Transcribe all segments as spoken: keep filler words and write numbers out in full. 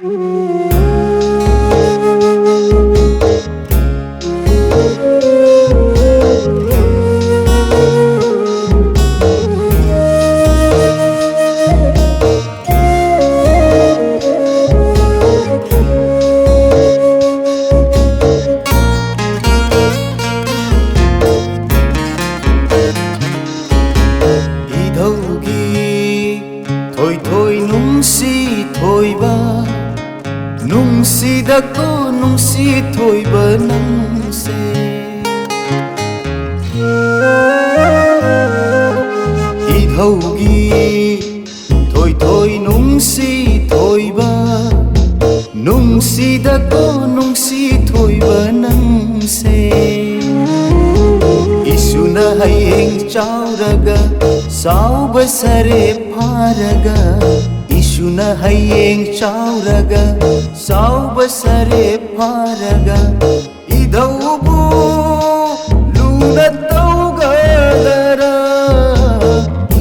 ꯏꯙꯧꯒꯤ ꯊꯣꯏꯊꯣꯏ ꯅꯨꯡꯁꯤ ꯊꯣꯏꯕ, ꯅꯨꯡꯁꯤꯗꯀꯣ ꯅꯨꯡꯁꯤ ꯊꯣꯏꯕ ꯅꯪꯁꯦ꯫ ꯏꯙꯧꯒꯤ ꯊꯣꯏꯊꯣꯏ ꯅꯨꯡꯁꯤ ꯊꯣꯏꯕ, ꯅꯨꯡꯁꯤꯗꯀꯣ ꯅꯨꯡꯁꯤ ꯊꯣꯏꯕ ꯅꯪꯁꯦ꯫ ꯏꯁꯨꯅ ꯍꯌꯦꯡ ꯆꯥꯎꯔꯒ, ꯆꯥꯎꯕ ꯁꯔꯦ ꯐꯥꯔꯒ, ꯏꯁꯨꯅ ꯍꯌꯦꯡ ꯆꯥꯎꯔꯒ, ꯆꯥꯎꯕ ꯁꯔꯦ ꯐꯥꯔꯒ, ꯏꯙꯧꯕꯨ ꯂꯨꯅ ꯇꯧꯒꯗꯔꯥ?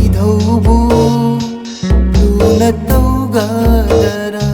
ꯏꯙꯧꯕꯨ ꯂꯨꯅ ꯇꯧꯒꯗꯔꯥ?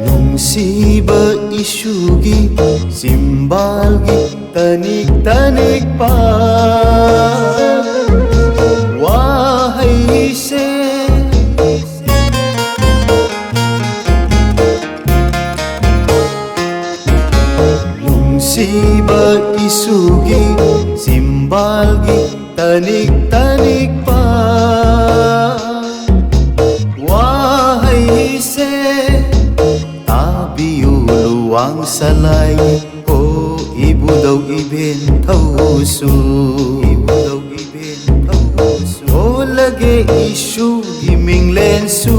ꯅꯨꯡꯁꯤꯕ ꯏꯁꯨꯒꯤ ꯆꯤꯝꯕꯥꯜꯒꯤ ꯇꯅꯤꯛ ꯇꯅꯤꯛꯄ ꯋꯥꯍꯩꯁꯦ꯫ ꯅꯨꯡꯁꯤꯕ ꯏꯁꯨꯒꯤ ꯆꯤꯝꯕꯥꯜꯒꯤ ꯇꯅꯤꯛ ꯇꯅꯤꯛꯄ ꯋꯥꯍꯩꯁꯦ ꯇꯥꯕꯤꯌꯨ ꯂꯨꯋꯥꯡ ꯁꯂꯥꯏ꯫ ꯍꯣ ꯏꯕꯨꯙꯧ ꯏꯕꯦꯟ ꯊꯧꯁꯨ, ꯏꯕꯨꯙꯧ ꯏꯕꯦꯟ ꯊꯧꯁꯨ꯫ ꯍꯣꯂꯒꯦ ꯏꯁꯨꯒꯤ ꯃꯤꯡꯂꯦꯟꯁꯨ